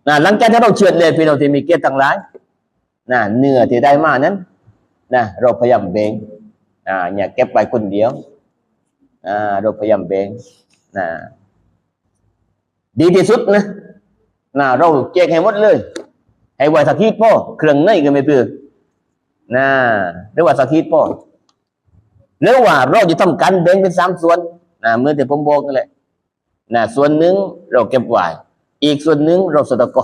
ນະ ຫຼັງຈາກທີ່ເຮົາເຊືອດແລ້ວ ພີ່ນ້ອງທີ່ມີກຽດທັງຫຼາຍ ນະ ເນື້ອທີ່ໄດ້ມານັ້ນນະ ເຮົາພະຍາຍາມແບ່ງ ນະ ຢ່າເກັບໄວ້ຄົນດຽວ ນະ ເຮົາພະຍາຍາມແບ່ງ ນະ ດີທີ່ສຸດນະ ນະ ເຮົາແຈກໃຫ້ໝົດເລີຍ ໃຫ້ໄວ້ສັກຂີດພໍ ເຄື່ອງໃນກໍແມ່ນຄື ນະ ຫຼືວ່າສັກຂີດພໍ ຫຼືວ່າເຮົາຈະທຳການແບ່ງເປັນສາມສ່ວນ ນະ ເໝືອນທີ່ຜົມບອກນັ້ນແຫຼະ ນະ ສ່ວນໜຶ່ງເຮົາເກັບໄວ້ ອີກສ່ວນໜຶ່ງເຮົາສະຕະກອ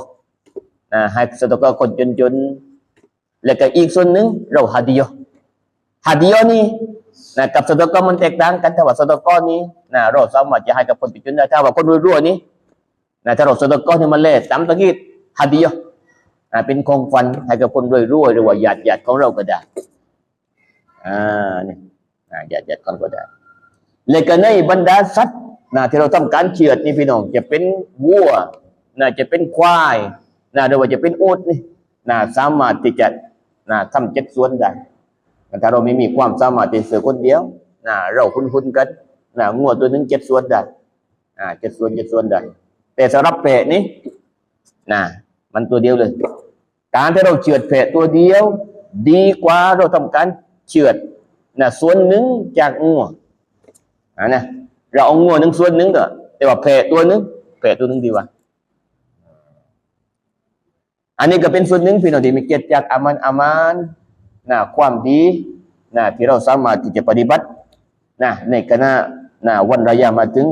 ນະ ໃຫ້ສະຕະກອຄົນຈົນໆ ແລ້ວກໍອີກສ່ວນໜຶ່ງເຮົາຮະດີຍະ ຮະດີຍະນີ້ ນະ ກັບສະຕະກອມັນແຕກຕ່າງກັນ ຖ້າວ່າສະຕະກອນີ້ ນະ ເຮົາສາມາດຈະໃຫ້ກັບຄົນທີ່ຈົນໄດ້ ຖ້າວ່າຄົນລວຍໆນີ້ ນະ ຖ້າເຮົາສະຕະກອນີ້ມາແລກຕາມຕະກີດ ຮະດີຍະ ນະ ເປັນຂອງຂວັນໃຫ້ກັບຄົນລວຍໆ ຫຼືວ່າຍາດໆຂອງເຮົາກໍໄດ້ ອາ ນີ້ ນະ ຍາດໆກ່ອນກໍໄດ້ ແລະກໍໃນບັນດາສັດນະ ທີ່ເຮົາທຳການເຊືອດນີ້ ພີ່ນ້ອງ ຈະເປັນວັວນະ ຈະເປັນຄວາຍນະ ຫຼືວ່າຈະເປັນອູດນີ້ນະ ສາມາດທີ່ຈະນະ ທຳເຈັດສ່ວນໄດ້ນະ ຖ້າເຮົາມີ ມີຄວາມສາມາດທີ່ເຊືອດຄົນດຽວນະ ເຮົາຮຸນໆກັນນະ ງົວຕົວໜຶ່ງເຈັດສ່ວນໄດ້ ອາ ເຈັດສ່ວນ ເຈັດສ່ວນໄດ້ ແຕ່ສຳລັບແພະນີ້ນະ ມັນຕົວດຽວເລີຍ ການທີ່ເຮົາເຊືອດແພະຕົວດຽວ ດີກວ່າເຮົາທຳການເຊືອດນະ ສ່ວນໜຶ່ງຈາກງົວ ອາ ນະ ເຮົາເອົາງົວໜຶ່ງສ່ວນໜຶ່ງເດີ ແຕ່ວ່າແພະຕົວໜຶ່ງ ແພະຕົວໜຶ່ງດີກວ່າ ອັນນີ້ກໍເປັນສ່ວນໜຶ່ງ ພີ່ນ້ອງທີ່ມີກຽດ ຈາກອາມັນ ອາມານນະ ຄວາມດີນະ ທີ່ເຮົາສາມາດທີ່ຈະປະຕິບັດນະ ໃນຂະນະນະ ວັນລະຢາມາດເຖິງ